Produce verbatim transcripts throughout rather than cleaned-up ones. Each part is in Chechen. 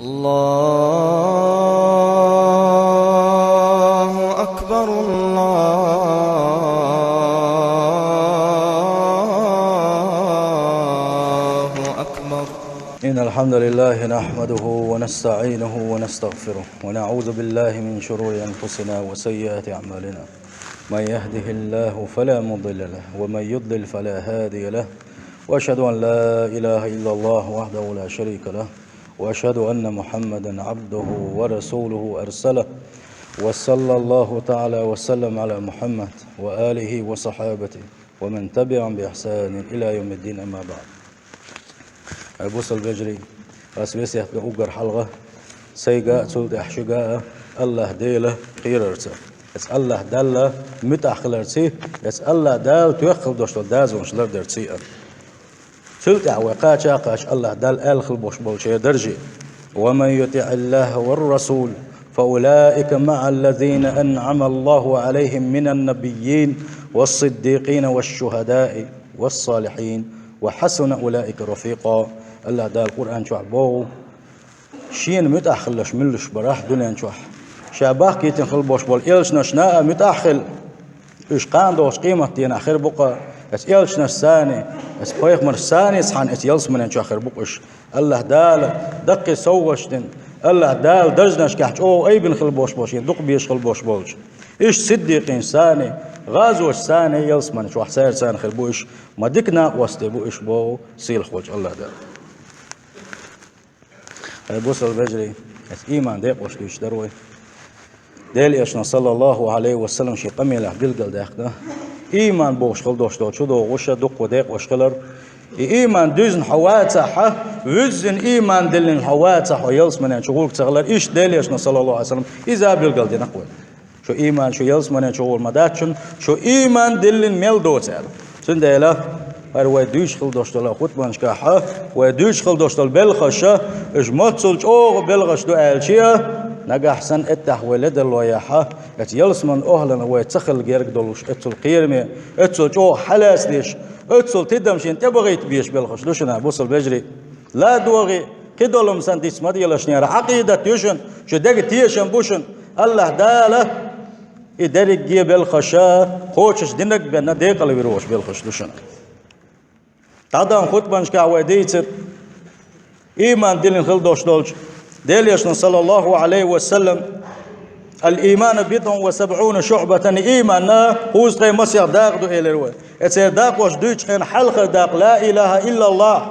الله أكبر، الله أكبر. إن الحمد لله نحمده ونستعينه ونستغفره، ونعوذ بالله من شرور أنفسنا وسيئات أعمالنا. من يهده الله فلا مضل له، ومن يضلل فلا هادي له. وأشهد أن لا إله إلا الله وحده لا شريك له، وأشهد أن محمدا عبده ورسوله أرسله، وصلى الله تعالى وسلم على محمد وآله وصحابته ومن تبعهم بإحسان إلى يوم الدين، أما بعد. Ай, бусалба вежарий, ас весет до уггар хьалха сайга а, цул тӀаьхьа шуга а АллахӀ Дела кхерарца. Эцу АллахӀ Далла муьтӀахь хиларций, эцу АллахӀ Дала тоьхна хила долуш долу дозанаш лардарций а. Цул тӀаьхьа вай кхача а кхача АллахӀ Далла аьлла хила болуш болчеран даржий: «ومن يطع الله والرسول فأولئك مع الذين أنعم الله عليهم من النبيين والصديقين والشهداء والصالحين وحسن أولئك رفيقا». АллахӀ Дала Къуръан чохь боху: «Шена муьтӀахь хилалаш муьлш барахь дуьнен чохь, Ша бахкийтина хила болуш болу элчанашна а муьтӀахь хила, уьш кхана долчу къематдийнахь хир бу-кх, эцу элчанашца а, эцу пайхамаршца а цхьаьна эцу ялсаманин чохь хир бу-кх уьш». АллахӀ Дала даккхий совгӀаташ дина, АллахӀ Дала даржанашкахь чӀогӀа айбина хила болуш болу, шен дукха безаш хила болуш болчу, иштта сиддикъинашца а, гӀазоташца а ялсаманин чохь цаьрца а хир бу уьш, ма дика накъостий бу уьш, боху сийлахь волчу АллахӀ Дала. Ай, бусалба вежарий, эцу ийман декъош дуьйцуш дара вай. Делан Элчано, саллаллаху Ӏалайхи ва саллам, шен къамелехь билгалдаьккхина, ийман бохуш хила долуш долу чудогӀуш а дуккха декъош хилар. И ийман дуьзна хьо вацахь, вуьззина ийман диллина хьо вацахь, хьо ялсаманин чу гӀуллакх ца хилар. Иштта Делан Элчано, саллаллаху Ӏалайхи ва саллам, иза а билгалдина-кх вай. Шу ийман, шу ялсаманин чу гӀур ма дац шуна, шу ийман диллина мел доцу аьлла. Цундела хӀара вай дуьйцуш хила долуш долу хутбанашкахь, вай дуьйцуш хила долуш долу белхаш, уьш маццул чӀогӀа белхаш ду аьлча а, нагахь санна эттахь вай ледарло яхь, эцу ялсаманин охьалана вай ца хила герга долуш, эццул кхераме, эццул чӀогӀа хьалаьцна деш, эццул тидам шена тӀебахийта безаш белхаш ду шуна, бусалба вежарий. ЛадогӀий, кхидолу-м санна диц ма делаш, нера Ӏакъидат ю шуна, шу деган тешам бу шуна. АллахӀ Дала и дерриге белхаш кхочуш динарг а бен декъала вир волуш белхаш ду шуна. ДӀадаханчу хутбанашкахь вай дийцира, ийман диллина хила долуш долчу Делан Элчано, саллаллаху Ӏалайхи ва саллам: «Ал-ийману бидӀун ва сабӀуна шуӀбатан», ийманна кхузткъе масех дакъа ду, элира вай. Эцеран дакъош дуьйцучу хенахь хьалхара дакъа: «Ла илаха иллаллахӀ».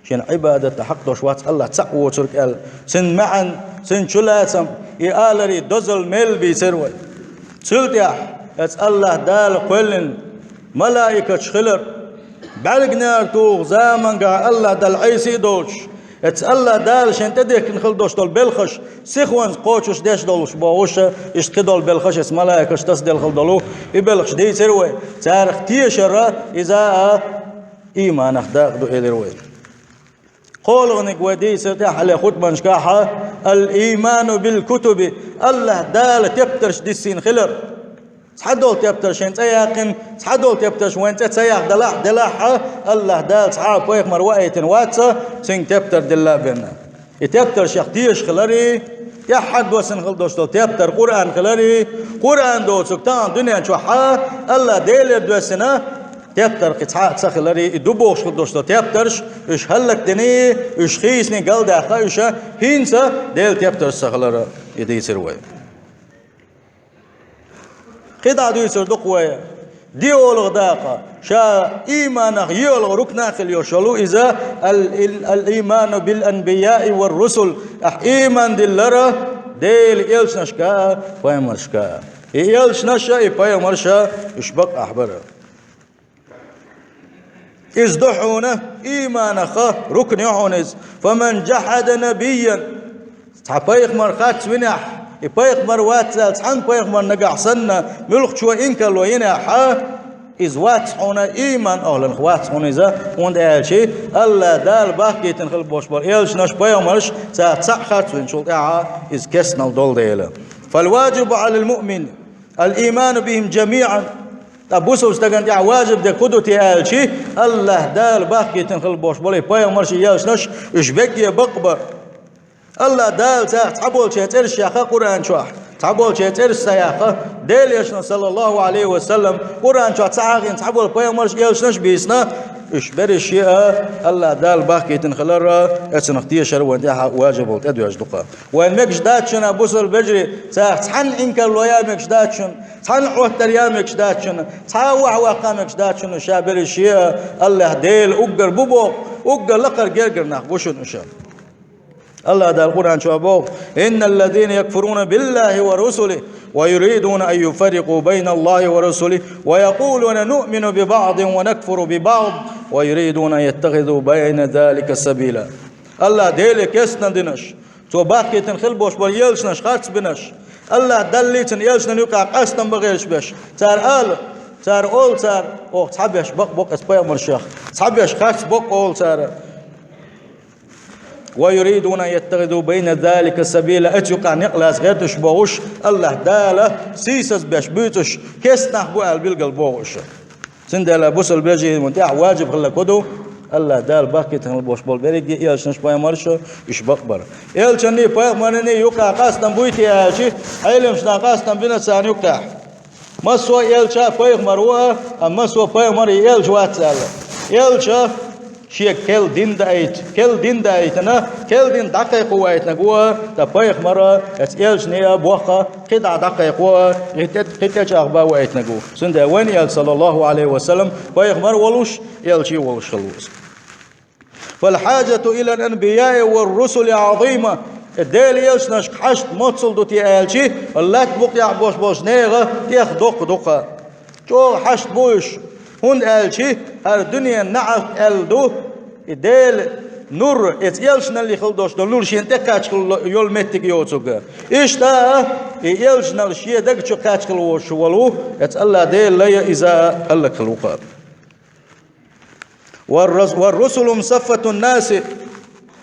Шена Ӏибадат дан хьакъ долуш вац АллахӀ цхьаъ воцург аьлла, цуьнан маьӀна, цуьнан чулацам, и аларий дозалла мел бийцира вай. Цул тӀаьхьа эцу АллахӀ Дала кхоьллина малаикаш хилар, бӀаьрганера туху заманга АллахӀ Дала Ӏийса а доцуш, эцу АллахӀ Дала шена тӀедехкина хила долуш долу белхаш, сихонца кхочуш деш долуш бохуш, иштта кхидолу белхаш эцу малаикаш тасаделла хила долу, и белхаш дийцира вай. Царах тешар а, иза а ийманах дакъа ду, элира вай. КхоалгӀаниг вай дийцира тӀаьххьара хутбанашкахь: «Ал-ийману бил-кутуби», АллахӀ Дала тептарш диссийна хилар. Цхьадолу тептар шайн цӀе яьккхина, цхьадолу тептарш вайн цӀе ца яхь делахь, делахь а, АллахӀ Дала цхьа а пайхамар ваийтина вац, цуьнга тептар дилла а бен. И тептаршех тешаш хиларий, тӀаьххьара доссина хила долуш долу тептар Къуръан хиларий, Къуръан доцург тахана дуьнен чохь а АллахӀ Делера доьссина тептар кхин цхьа а ца хиларий, и ду бохуш хила долуш долу тептарш, уьш хӀаллакдиний, уьш хийсаний, галдаьккхина уьш, хӀинца Делан тептарш ца хилар, и дийцира вай. Кхин дӀа дуьйцур ду-кх вай, доьалгӀа дакъа, ша ийманах йоьалгӀа рукна а хила йолуш йолу иза: «Ал-, ил-, ал-ийману бил-анбияи вар-русул», ахь ийман диллара Делан элчанашка а, пайхамаршка а. И элчанаш а, и пайхамарш а уьш бакъ ахь бара. Иза ду хьуна, ийманах рукна ю хьуна иза. «Фаман жахьада набийян», цхьа пайхамар харц винехь, и пайхамар вац аьлла, цхьана пайхамар нагахь санна, муьлххачо инкарло йинехь, иза вац хьуна, ийман охьаланах вац хьуна иза, хӀунда аьлча АллахӀ Дала бахкийтина хила болуш болу элчанаш, пайхамарш, царах цхьаъ харц винчул тӀаьхьа иза кестнал долу дела. «Фал-важибу Ӏалал-муъмин ал-ийману бихим жамиӀан». Ткъа бусалба стагана тӀехь важиб дерг хӀун ду те аьлча, АллахӀ Дала бахкийтина хила болуш болу и пайхамарш, и элчанаш, уьш векъе бакъбар. АллахӀ Дала царах цхьаболчеран цӀераш яьккха Къуръан чохь, цхьаболчеран цӀераш ца яьккха, Делан Элчано, саллаллаху Ӏалайхи ва саллам, Къуръан чохь ца хьахийна цхьаболу пайхамарш, элчанаш а бийцина, уьш берриш а АллахӀ Дала бахкийтина хилар, оцунах тешар вайна тӀехь важиб волу тӀедоьжна ду-кх. Вайна мегаш дац шуна, бусалба вежарий, царах цхьанна инкарло ян мегаш дац шуна, цхьанна Ӏоттар ян мегаш дац шуна, цхьа а охьаваккха мегаш дац шуна, уьш берриш а АллахӀ Дела уггар бу боху, уггар лакхара гергара нах бу шуна уьш. АллахӀ Дала Къуръан чохь боху: «إن الذين يكفرون بالله ورسله ويريدون أن يفرقوا بين الله ورسله ويقولون نؤمن ببعض ونكفر ببعض ويريدون أن يتخذوا بين ذلك سبيلا». АллахӀ Деле кестина динарш, Цо бахкийтина хила болуш болу элчанаш харц бинарш, АллахӀ Даллий, Цуьнан элчанан юкъахь къастам бан гӀерташ берш. Цара ала, цара олу цара: «Оха цхьаберш бакъ бокъу оцу пайхамаршех, цхьаберш харц бокъу», олу цара. «ويريدون أن يتخذوا بين ذلك سبيلا», оцу юкъахь некъ лаца гӀерташ бохуш, АллахӀ Дала сийсаз беш буьйцуш, кестнах бу аьлла билгал бохуш. Цундела, бусалба вежарий, вайна тӀехь важиб хилла ку ду, АллахӀ Дала бахкийтина болуш болу берриге а элчанаш, пайхамарш, уьш бакъбар. Элчанний, пайхамарний юкъахь къастам буй те аьлча, Ӏеламнаха къастам бина царна юкъахь. Массо а элча пайхамар ву, амма массо а пайхамар и элча вац аьлла. Элча шен кел дин даийта, кел дин даийтина, кел дин дӀакхайкхо ваийтинарг ву, ткъа пайхамар, эцу элчане а бохха, кхидӀа дӀакхайкхо, кхин тӀе-, кхин тӀечӀагӀбан ваийтинарг ву. Цундела вайн элча, саллаллаху Ӏалайхи ва саллам, пайхамар а волуш, элча а волуш хилла ву иза. «فالحاجة إلى الأنبياء والرسل عظيمة». Делан элчанашка хьашт моццул ду те аьлча, лаьтта букъехь болуш болчу нехан тӀех доккха ду-кх. ЧӀогӀа хьашт бу уьш, хӀунда аьлча хӀара дуьненан неӀалт аьлла ду, и Делан нур, эцу элчаналле хила долуш долу нур шена тӀекхача хила йолу меттиг йоцург. Иштта а, и элчанал шен даг чу кхача хила волуш волу, эцу АллахӀ Делан лай а, иза а хӀаллакьхила ву-кх. «والرس-، والرسل مصفة الناس».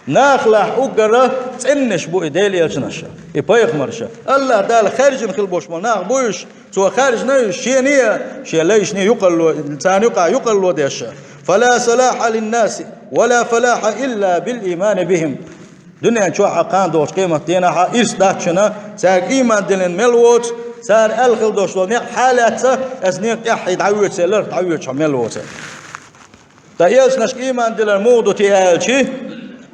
Нахалахь уггара цӀеннаш бу и Делан элчанаш, и пайхамарш. АллахӀ Дала хаьржина хила болуш болу нах бу уьш, Цо хаьржина уьш Шене а, Шен лайшне а юкъарло, царна юкъахь юкъарло деш. «فلا صلاح للناس ولا فلاح إلا بالإيمان بهم». Дуьнен чохь а, кхана долчу къематдийнахь а ирс дац шуна, цаьрга ийман диллина мел воцу, цара аьлла хила долуш долу некъ хьалаьцна, аса некъа тӀаьххье дӀавоьдуш, ларх дӀавоьдуш хьо мел воцу. Ткъа элчанашка ийман дилар муха ду те аьлча: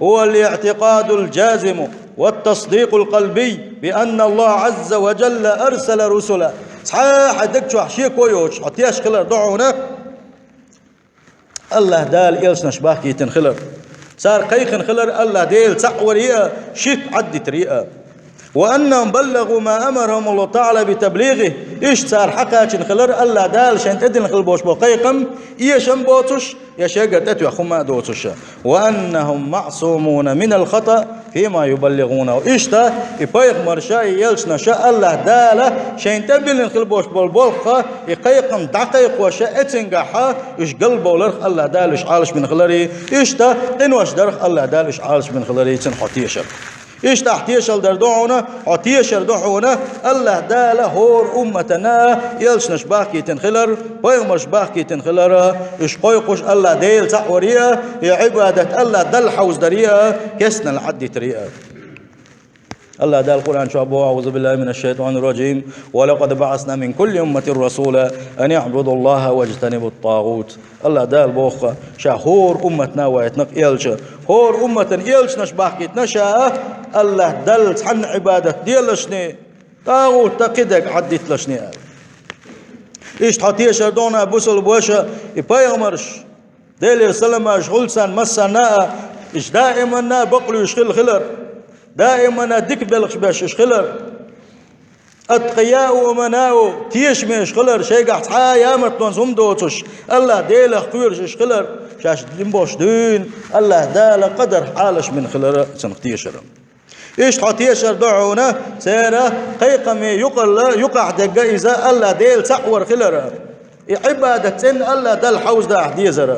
«هو الاعتقاد الجازم والتصديق القلبي بأن الله عز وجل أرسل رسلا». Цхьа а хьайн даг чохь шеко йоцуш, хьо теш хилар ду хьуна, АллахӀ Дала элчанаш бахкийтина хилар. Цара кхайкхина хилар АллахӀ Дела цхьаъ варе а, ширк Ӏаддитаре а. «وأنهم بلغوا ما أمرهم الله تعالى بتبليغه». Иштта цара хьакхачийна хилар АллахӀ Дала шайна тӀедиллина хила болуш болу кхайкхам, эшам боцуш, я шайгара тӀетоьхна хӀума а доцуш. «وأنهم معصومون من الخطأ فيما يبلغونه». Иштта и пайхамарша, и элчанаша АллахӀ Дала шайна тӀебиллина хила болуш болу болх, и кхайкхам дӀакхайкхоша, эццигахьа уьш галбовларх АллахӀ Дала уьш Ӏалашбина хиларе, иштта къинош дарх АллахӀ Дала уьш Ӏалашбина хиларе, цунах хьо тешар. Иштта ахь тешалла дар ду хьуна, хьо тешар ду хьуна, АллахӀ Дала хӀора умматана элчанаш бахкийтина хилар, пайхамарш бахкийтина хилар, уьш кхойкхуш АллахӀ Дела цхьаъ варе а, и Ӏибадат АллахӀ Далла хьовзадаре а, кестнал Ӏаддитаре а. АллахӀ Дала Къуръан чохь боху: «أعوذ بالله من الشيطان الرجيم. ولقد بعثنا في كل أمة رسولا أن اعبدوا الله واجتنبوا الطاغوت». АллахӀ Дала боху, Ша хӀора умматна вайтинарг элча, хӀора умматан элчанаш бахкийтина Ша, АллахӀ Далла цхьанна Ӏибадат делашний, тӀагӀут а кхидерг Ӏаддиталашний аьлла. Иштта хьо тешар ду хьуна, бусалба ваша, и пайхамарш, Делера саламаш хуьлда царна массарна а, иштта даиманна а бакълуьйш хилла хилар, даиманна дика белхаш беш уьш хилар. «أتقياء أمناء», тешамеш хилар, шайгахь цхьа а ямартлонца хӀума доцуш, АллахӀ Делах кхоьруш уьш хилар, шаьш дина болуш дуьйна АллахӀ Дала къадарх Ӏалашбина хилар цунах тешар. Иштта хьо тешар ду хьуна, церан кхайкхаме юкъалла, юкъахь дерг иза АллахӀ Дела цхьаъ вар хилар, и Ӏибадат цӀенна АллахӀ Далла хьовзадахьа дезар.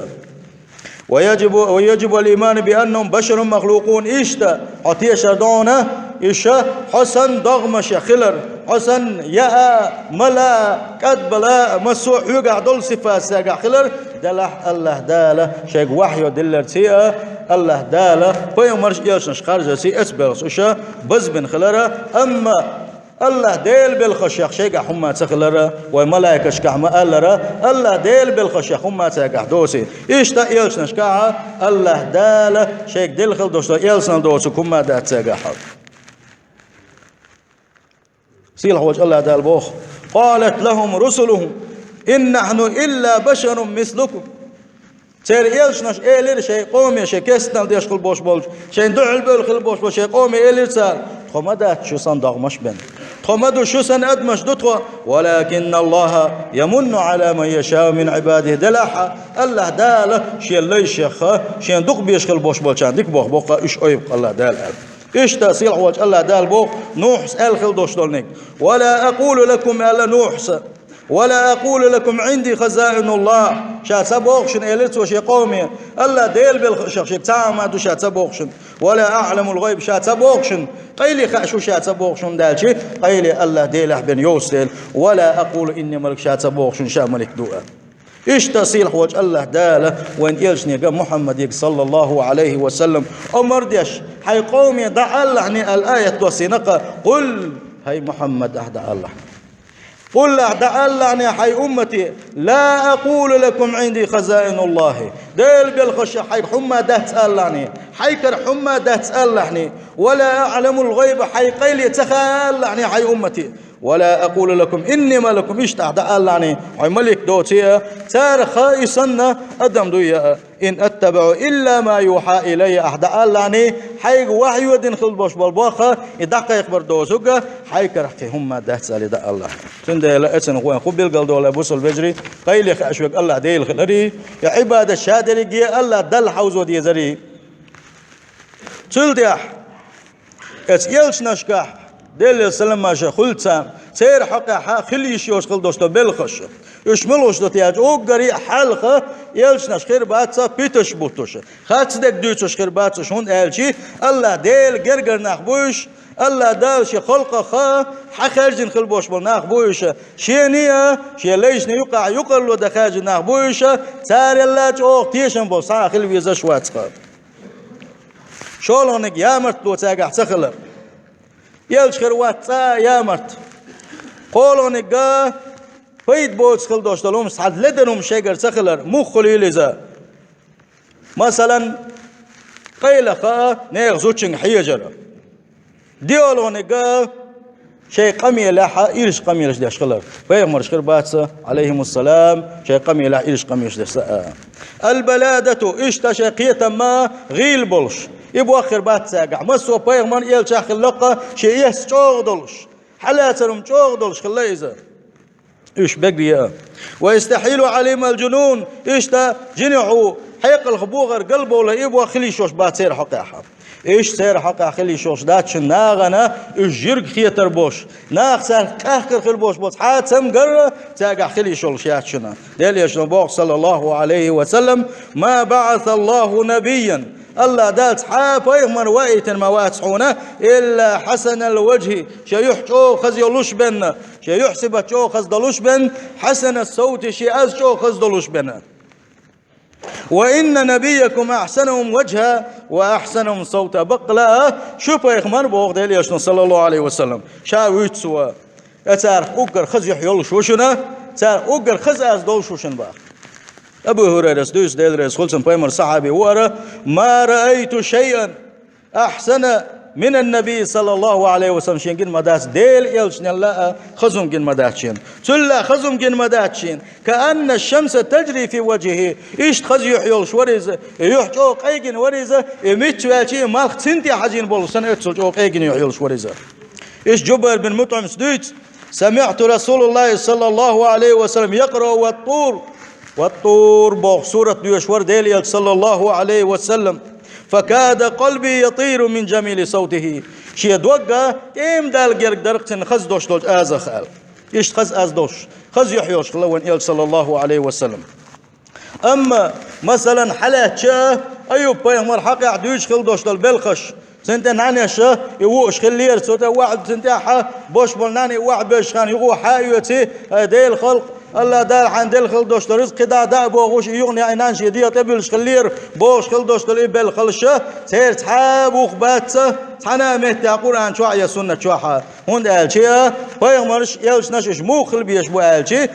«ويجب، ويجب الإيمان بأنهم بشر مخلوقون». Иштта хьо тешар ду хьуна, уьш хьо санна догӀмаш хилар, хьо санна яа, мала, кӀадбала, массо а хьоьгахь долу сифат цаьргахь хилар, делахь АллахӀ Дала шайга вахьйо дилларца а, АллахӀ Дала пайхамарш, элчанаш харжасе эцбелхаш уж базбина хилар, амма АллахӀ Делан белхашех шайгахь хӀумма ца хилар, вай малайкашкахь ма аллара, АллахӀ Делан белхашех хӀумма цаьргахь доций. Иштта элчанашкахь АллахӀ Дала шайга делла хила долуш долу элчанал доцург хӀумма дац цаьргахь. Сийлахь волчу АллахӀ Дала боху: «قالت لهم رسلهم إن نحن إلا بشر مثلكم». Церан элчанаш элира шайн къоме, шайн кестнал деш хила болуш болчу, шайн дуьхьал бевлла хила болуш болчу шайн къоме элира цара: «Тхо ма дац шу санна догӀмаш бен. Тхо ма ду шу санна адамаш ду тхо. ولكن الله يمن على من يشاء من عباده». Делахь а, АллахӀ Дала шен лайшех, шен дукха безаш хила болуш болчарна дика боху боккха, уьш ойбу АллахӀ Дала аьлла. Иштта сийлахь волчу АллахӀ Дала боху, Нухьас аьлла хила долуш долниг: «ولا أقول لكم», аьлла Нухьас, «ولا أقول لكم عندي خزائن الله». Ша ца боху шуна, элира цо шен къоме, АллахӀ Делан белхашех шега цхьа а хӀума ду ша ца боху шуна. «ولا أعلم الغيب», ша ца боху шуна, къайле хууш ву ша ца боху шуна, аьлча, къайле АллахӀ Делехь бен йоцу дела. «ولا أقول إني ملك», ша ца боху шуна, ша малик ду а. Иштта сийлахь волчу АллахӀ Дала вайн элчанега Мухьаммадега, саллаллаху Ӏалайхи ва саллам, омра деш, хьайн къоме дӀаалалахьний аьлла аят доссийна-кх: «قل», хӀай Мухьаммад, ахь дӀаалалахьний. «قل», ахь дӀаалалахьний хьайн уммате: «لا أقول لكم عندي خزائن الله». Делан белхашех хьайга хӀумма дац алалахьний, хьайкара хӀумма дац алалахьний, «ولا أعلم الغيب», хьайн къайле ца хаалалахьний хьайн уммате. «ولا أقول لكم إني ملك», иштта ахь дӀаалалахьний, хьо малик доций а, царах и санна адам дуй а. «إن أتبع إلا ما يوحى إلي», ахь дӀаалалахьний, хьайга вахьйо дина хила болуш болу боху, и дӀакхайкхабар доцург а, хьайкарахь кхин хӀумма дац аьлла дӀаалалахьний. Цундела эцна вайн хӀун билгалдолу, бусалба вежарий, къайле хууш верг АллахӀ Дела хиларе, я Ӏибадат ша дерриге АллахӀ Далла хьовзо дезаре. Цул тӀаьхьа Эцу элчанашкахь, Делан салам-маршалла хуьлда царна, церан хьокъехь хила йиш йолуш хила долуш долу белхаш. Уьш муьлхаш ду те аьлча, уггаре а хьалха элчанаш хир бац питанаш буттуш, харцдерг дуьйцуш хир бац уьш, хӀунда аьлча АллахӀ Делан гергара нах бу уьш, АллахӀ Дала шен халкъах хьахаьржина хила болуш болу нах бу уьш, шена а, шен лайшна юкъахь юкъарло дан хаьржина нах бу уьш, царал а чӀогӀа тешам болуш цхьа а хила везаш вац-кх. ШолгӀаниг ямартло цаьргахь ца хилар. Элча хир вац цкъа а ямарта. КхоалгӀаниг пайда боцуш хила долуш долу хӀума, цхьа ледара хӀума шайгара ца хилар, муха хуьлийла иза. Масалан, къайлаха а нехан зудчуьнга хьежар. ДоьалгӀаниг шайн къамелехь ирча къамелаш деш хилар. Пайхамарш хир бац, Ӏалайхимуссалам, шайн къамелехь ирча къамелаш деш ца а. Албаладату, иштта шайн кхетам ма гӀийла болуш. И боху хир бац цаьргахь. Массо а пайхамарна, элчахь хилла-кх шен эс чӀогӀа долуш, хьалацар хӀума чӀогӀа долуш хилла иза. Уьш бегае а. Ва истахьилу Ӏалайхимул джунун, иштта жинехь хьекъалх богӀар галбовла, и боху хила йиш йолуш бац церан хьокъехь. Иштта церан хьокъехь хила йиш йолуш дац шуна нахана уьш жирг хетар болуш, наха цаьрга къаьхкар хила болуш болу цхьа а цамгар цаьргахь хила йиш йолуш яц шуна. Делан элчано боху, саллаллаху Ӏалайхи ва саллам: «Ма баӀасаллаху набийян». АллахӀ Дала цхьа а пайхамар ваийтина ма вац хьуна, илла хьасанал ваджхи, шен юьхь чӀогӀа хаза йолуш бен, шен юьхь-сибат чӀогӀа хаза долуш бен, хьасана совти, шен аз чӀогӀа хаза долуш бен. «Ва инна набийякум ахьсанахум ваджхӀа ва ахьсанахум совта». Баккъала а, шу пайхамар, боху Делан элчано, саллаллаху Ӏалайхи ва саллам, ша вуьйцу цо. Э, царах уггар хаза юьхь йолуш ву шуна, царах уггар хаза аз долуш ву шуна, боху. Абу ХӀурайрас дуьйцу, Дела реза хуьлда цунна, пайхамаран сахьаби ву хӀара: «Ма раайту шайъан ахьсана минан набий, саллаллаху Ӏалайхи ва саллам», шена гина ма дац, Делан элчанал а хаза хӀума гина ма дац шена. Цул а хаза хӀума гина ма дац шена. «Каанна шамса таджри фи ваджхихи». Иштта хаза юьхь йолуш вара иза, и юьхь чӀогӀа къегина вара иза, и мичча ваьлча а, и малх цунна тӀе хьажийна болуш санна, оццул чӀогӀа къегина юьхь йолуш вара иза. Иштта Джубайр бин МутӀимас дуьйцу: «СамиӀту Расулаллахи, саллаллаху Ӏалайхи ва саллам, якърау ваттур». «Ваттур» боху сурат доьшуш вара Делан элча, саллаллаху Ӏалайхи ва саллам. «Факада къалби ятийру мин джамили совтихи». Шен дог а тӀема Далла герга дара-кх цуьнан хаза долуш долчу азах аьлла. Иштта хаза аз долуш, хаза юьхь йолуш хилла вайн элча, саллаллаху Ӏалайхи ва саллам. Амма, масалан, хьалаьцча, Аюб-пайхамар хьокъехь дуьйцуш хила долуш долу белхаш, цунна тӀе нӀаьнеша и вууш хиллера, цу тӀе ваьӀда, цунна тӀехь бош болу нӀаьна и охьабезачу хенахь юха хьа а оьций, ай, Делан халкъ, АллахӀ Дала хьайна делла хила долаш дола рузкъа кхидӀа а дӀа а бохуш, и юкъ-наӀар нанна шен дегӀа тӀе буьллуш хиллера, бохуш хила долаш дола и белхалш, церан цхьа а бух бац, цхьанна а метте Къуръан чохь а я суннат чохь а. ХӀунда аьлча пайхамарш, элчанаш уьш муха хила безаш бу аьлча,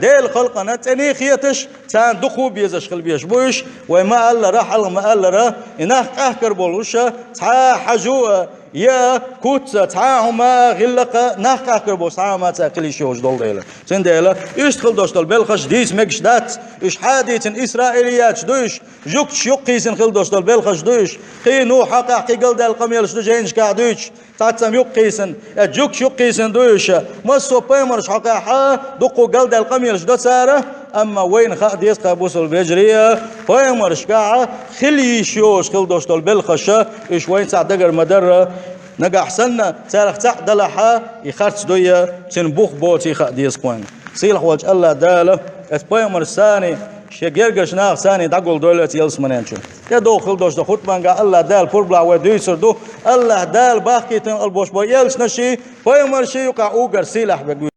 Делан халкъана цӀена а хеташ, царна дукха а безаш хила безаш бу уьш, вай ма аллара, хьалха ма аллара, и нах къахкар болуш, цхьа а хьажа а, я куц а, цхьа а хӀума а, гӀиллакх а, нах къахкар болуш цхьа а хӀума цаьрга хила йиш йолуш долу дела. Цундела иштта хила долуш долу белхаш дийца мегаш дац, уьш хьан а дийцина, исраилияташ ду уьш, жуьгташ юккъе йисина хила долуш долу белхаш ду уьш, кхин а хьокъехь кхин галдаьлла къамелаш ду жайнашкахь дуьйцуш, цхьаццам юккъе йисина, я жуьгташ юккъе йисина ду уьш. Массо а пайхамарш хьокъехь а дуккха галдаьлла къамелаш до цара, амма вайна хаа деза кхин бусалба вежарий а, пайхамаршкахь хила йиш йолуш хила долуш долу белхаш, уьш вайна цхьа дагара ма-дарра, нагахь санна царах цхьаъ далахь а, и харц дуй, цуьнан бух боций хаа деза кхин. Сийлахь волчу АллахӀ Дала эс пайхамарш санна, шен гергарчу нахах санна дӀагулдойла эс ялсаманен чу. ТӀедогӀу хила долуш долу хутбангахь АллахӀ Дала пурбалахь вай дуьйцур ду, АллахӀ Дала бахкийтина хила болуш болу элчанаший, пайхамарший юкъахь уггар сийлахь берг вуй.